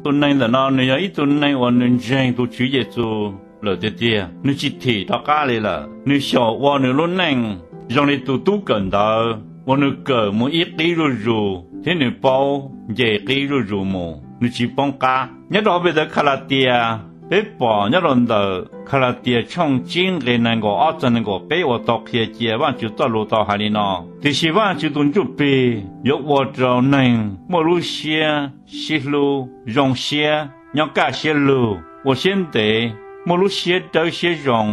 Tus neeg ntawm no nws yog ib tug neeg uas nws ntseeg tus Tswv Yexus lawm tiag tiag, nws tsis thim rov qab li lawm. Nws xyaum ua nws lub neej zoo li tus tub kawm ntawv uas nws kawm mus ib qib zuj zus thiab nws paub nce qib zuj zus mus, nws tsis poob qab. Nyob rau hauv npe ntawv Khas Las Tias, peb pom nyob rau ntawm Khas Las Tias tshooj tsib nqe nees nkaum ob txog nees nkaum peb uas tau qhia cia Vajtswv txoj lus tau hais li no: Tiam sis Vajtswv tus Ntsuj Plig yuav ua rau neeg muaj lub siab sib hlub, zoo siab, nyob kaj siab lug, ua siab ntev, muaj lub siab dawb siab zoo,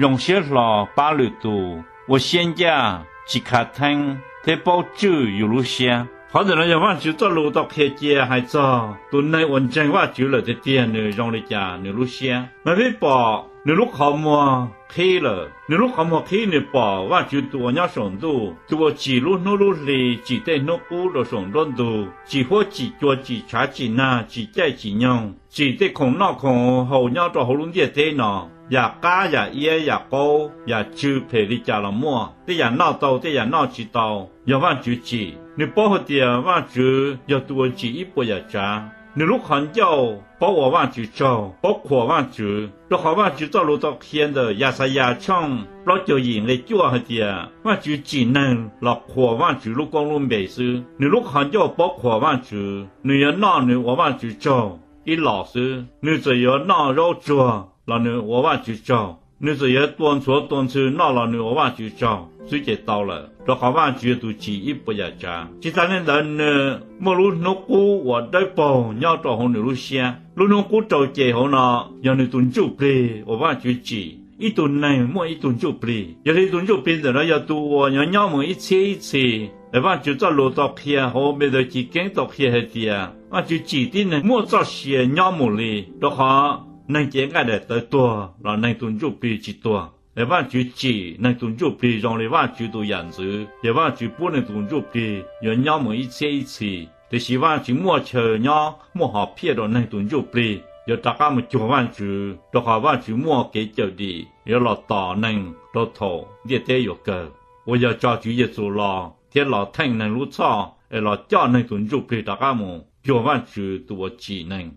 zoo siab hlo pab lwm tus, ua siab ncaj, tsis khav theeb thiab paub tswj yus lub siab. Qhov ntawm no yog Vajtswv txoj lus tau qhia cia hais txog tus neeg uas ntseeg Vajtswv lawm tiag tiag nws zoo li cas nws lub siab. Mas peb pom nws lub qhov muag qhib lawm. Nws lub qhov muag qhib, nws pom Vajtswv tus uas nyob saum ntuj, tus uas tsim lub hnub lub hli, tsim tej hnub qub rau saum nruab ntug, tsim huab tsim cua, tsim tshav tsim nag, tsim caij tsim nyoog, tsim tej khoom noj khoom haus nyob rau hauv lub ntiaj teb no. Yam qab yam iab yam qaub yam tsw phem li cas los muaj, tej yam noj tau tej yam noj tsis tau, yog Vajtswv tsim. Nws paub hais tias Vajtswv yog tus uas tsim ib puas yam tsav. Nws lub qhov ncauj paub ua Vajtswv tsaug, paub qhuas Vajtswv, rau qhov Vajtswv txoj lus tau qhia ntawm Yaxayas tshooj plaub caug yim nqe cuaj hais tias Vajtswv tsim neeg los qhuas Vajtswv lub koob lub npe xwb. Nws lub qhov ncauj paub qhuas Vajtswv, nws yuav noj nws ua Vajtswv tsaug ib los xwb. Nws txawm yuav noj zaub tsuag los nws ua Vajtswv tsaug, nws txawm yuav tua ntxhuav tua ntxhw noj los nws ua Vajtswv tsaug xwb ces tau lawm, rau qhov Vajtswv yog tus tsim ib puas yam tsav. Tsis tas li ntawd, nws muaj lub hnub qub uas dawb paug nyob rau hauv nws lub siab. Lub hnub qub rau ces hauv no yog nws tus ntsuj plig uas Vajtswv tsim. Ib tug neeg muaj ib tug ntsuj plig, yog li tus ntsuj plig ntawm no yog tus uas yuav nyob mus ib txhiab ib txhis. Es Vajtswv txoj lus tau qhia hauv npe ntawv Chiv Keeb tau qhia hais tias Vajtswv tsim tib neeg muaj txoj sia nyob mus li, rau qhov neeg cev nqaij daim tawv tuag los neeg tus ntsuj plig tsis tuag. Es Vajtswv tsim neeg tus ntsuj plig zoo li Vajtswv tus yam ntxwv, ces Vajtswv pub neeg tus ntsuj plig yuav nyob mus ib txhiab ib txhis. Tiam sis Vajtswv muaj chaw nyob muaj hom phiaj rau neeg tus ntsuj plig yuav rov qab mus cuag Vajtswv, rau qhov Vajtswv muaj kev cawm dim yuav los tos neeg rau thaum ntiaj teb yuav kawg, uas yog tso Tswv Yexus los thiab los theej neeg lub txhoj es los coj neeg tus ntsuj plig rov qab mus cuag Vajtswv tus uas tsim neeg.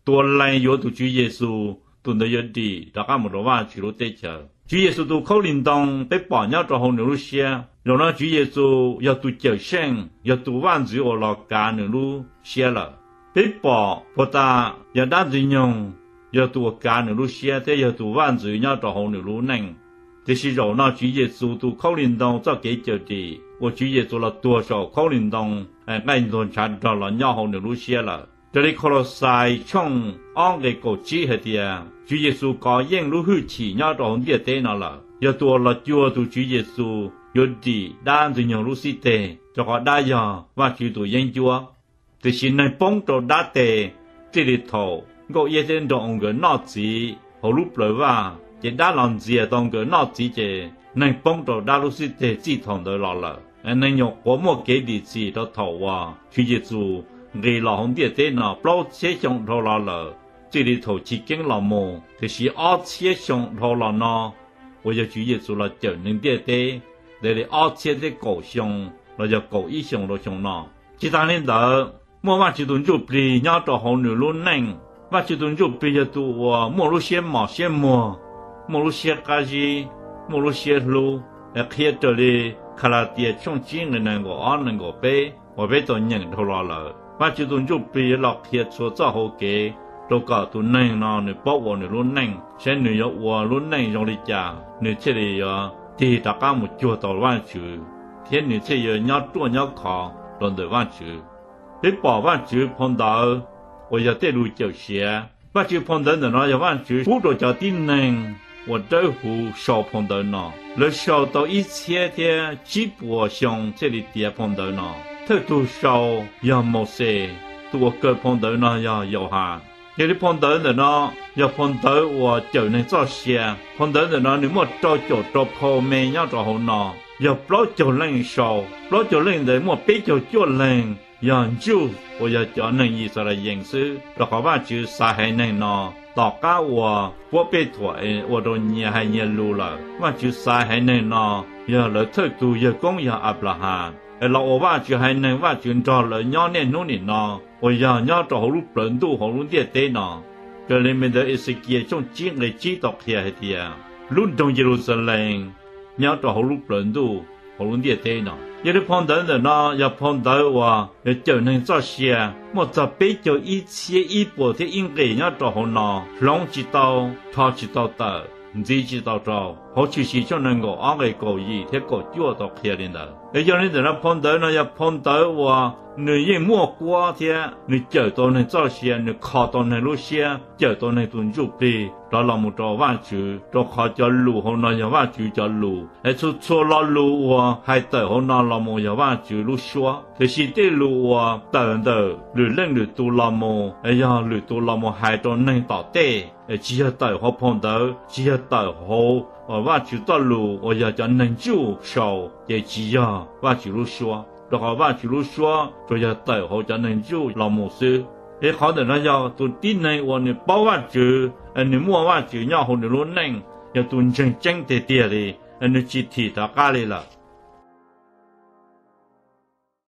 Tus uas lees yuav tus Tswv Yexus, tus ntawd yuav dim rov qab mus rau Vajtswv lub teb chaws. Tswv Yexus tus khaub lig ntoo peb pom nyob rau hauv nws lub siab. Zaum no Tswv Yexus yog tus cawm seej, yog tus vaj ntxwv uas los kav nws lub siab lawm. Peb pom puag ta yog dab ntxwg nyoog yog tus uas kav nws lub siab thiab yog tus vaj ntxwv nyob rau hauv nws lub neej. Tiam sis zaum no Tswv Yexus tus khaub lig ntoo txoj kev cawm dim uas Tswv Yexus los tuag saum khaub lig ntoo, nqaij ntuag ntshav rog los nyob hauv nws lub siab lawm. Raws li Kaulauxais tshooj ob nqe kaum tsib hais tias Tswv Yexus kov yeej lub hwj chim nyob rau hauv ntiaj teb no lawm. Yog tus uas los cuag tus Tswv Yexus yuav dim dab ntxwg nyoog lub xib teg, rau qhov dab yog Vajtswv tus yeeb ncuab. Tiam sis neeg poob rau dab tes, txij li thaum nkauj iab thiab nraug oo nkawd noj txiv hauv lub plawv vaj ces dab los ntxias tau nkawd noj txiv ces neeg poob rau dab lub xib teg txij thaum ntawd los lawm. Neeg nyuam qhuav muaj kev dim txim rau thaum uas Tswv Yexus nqis los hauv ntiaj teb no plaub txhiab xyoo dhau los lawm, txij li thaum chiv keeb los mus. Tiam sis ob txhiab xyoo dhau los no uas yog Tswv Yexus los cawm neeg ntiaj teb, ntev li ob txhiab thiab kaum xyoo los yog kaum ib xyoo rau xyoo no. Tsis tas li ntawd, muaj Vajtswv tus ntsuj plig nyob rau hauv nws lub neej. Vajtswv tus ntsuj plig yog tus uas muaj lub siab mos siab muag, muaj lub siab qab zib, muaj lub siab hlub. Qhia raws li Khas Las Tias tshooj tsib nqe nees nkaum ob nees nkaum peb uas peb tau nyeem dhau los lawm, Vajtswv tus ntsuj plig yuav los qhia txhua txoj hau kev rau kom tus neeg no nws paub ua nws lub neej, saib nws yuav ua lub neej zoo li cas nws thiaj li yuav tig rov qab mus cuag tau Vajtswv, thiab nws thiaj yuav nyob ruaj nyob khov rau ntawm Vajtswv. Peb pom Vajtswv phau ntawv uas yog tej lus cawm siav. Vajtswv phau ntawv ntawm no yog Vajtswv pub rau cov tib neeg uas dawb huv sau phau ntawv no. Lawv sau tau ib txhiab thiab tsib puas xyoo thiaj li tiav phau ntawv no. Thawj tug sau yog Mauxes, tus uas kaw phau ntawv no yog Yauhas. Yog li phau ntawv ntawm no yog phau ntawv uas cawm neeg txoj sia. Phau ntawv ntawm no nws muaj rau caum rau phau me nyob rau hauv no, yog plaub caug leej sau. Plaub caug leej ntawd muaj peb caug cuaj leeg yog Jew uas yog cov neeg Yixalayees xwb, rau qhov Vajtswv xaiv haiv neeg no tom qab uas puab pej thuam es ua rau nyias hais nyias lus lawm. Vajtswv xaiv haiv neeg no yog lawv thawj tug yawg koob yog Anplahas, los ua Vajtswv haiv neeg, Vajtswv nrog lawv nyob niaj hnub nim no uas yog nyob rau hauv lub plawv ntuj hauv lub ntiaj teb no. Raws li me ntawv Exekias tshooj tsib nqe tsib tau qhia hais tias lub nroog Yeluxalees nyob rau hauv lub plawv ntuj hauv lub ntiaj teb no. Yog li phau ntawv ntawm no yog phau ntawv uas yuav cawm neeg txoj sia muaj txog peb caug ib txhiab ib puas thiab ib nqes nyob rau hauv no, hloov tsis tau, rho tsis tau tawm, ntxiv tsis tau rau. Hauv Tshwm Sim tshooj nees nkaum ob nqe kaum yim thiab kaum cuaj tau qhia li ntawd. Es yog li ntawm no phau ntawv no yog phau ntawv uas nws yeej muaj kuab thiab nws cawm tau neeg txoj sia, nws kho tau neeg lub siab, cawm tau neeg tus ntsuj plig rov los mus rau Vajtswv, rau qhov cov lus hauv no yog Vajtswv cov lus. Es txhua txhua lo lus uas hais tawm hauv no los mus yog Vajtswv lub suab, tiam sis tej lus uas tawm ntawm lwm leej lwm tus los mus, yog lwm tus los mus hais rau neeg tom tej, tsis yog tawm hauv phau ntawv, tsis yog tawm hauv Vajtswv txoj lus uas yog cov neeg ntsuj sau, ces tsis yog Vajtswv lub suab, rau qhov Vajtswv lub suab tsuas yog tawm hauv cov neeg ntsuj los mus xwb. Es qhov ntawm no yog tus tib neeg uas nws paub Vajtswv, nws muaj Vajtswv nyob hauv nws lub neej, yog tus ntseeg tseeb tiag tiag li, nws tsis thim rov qab li lawm.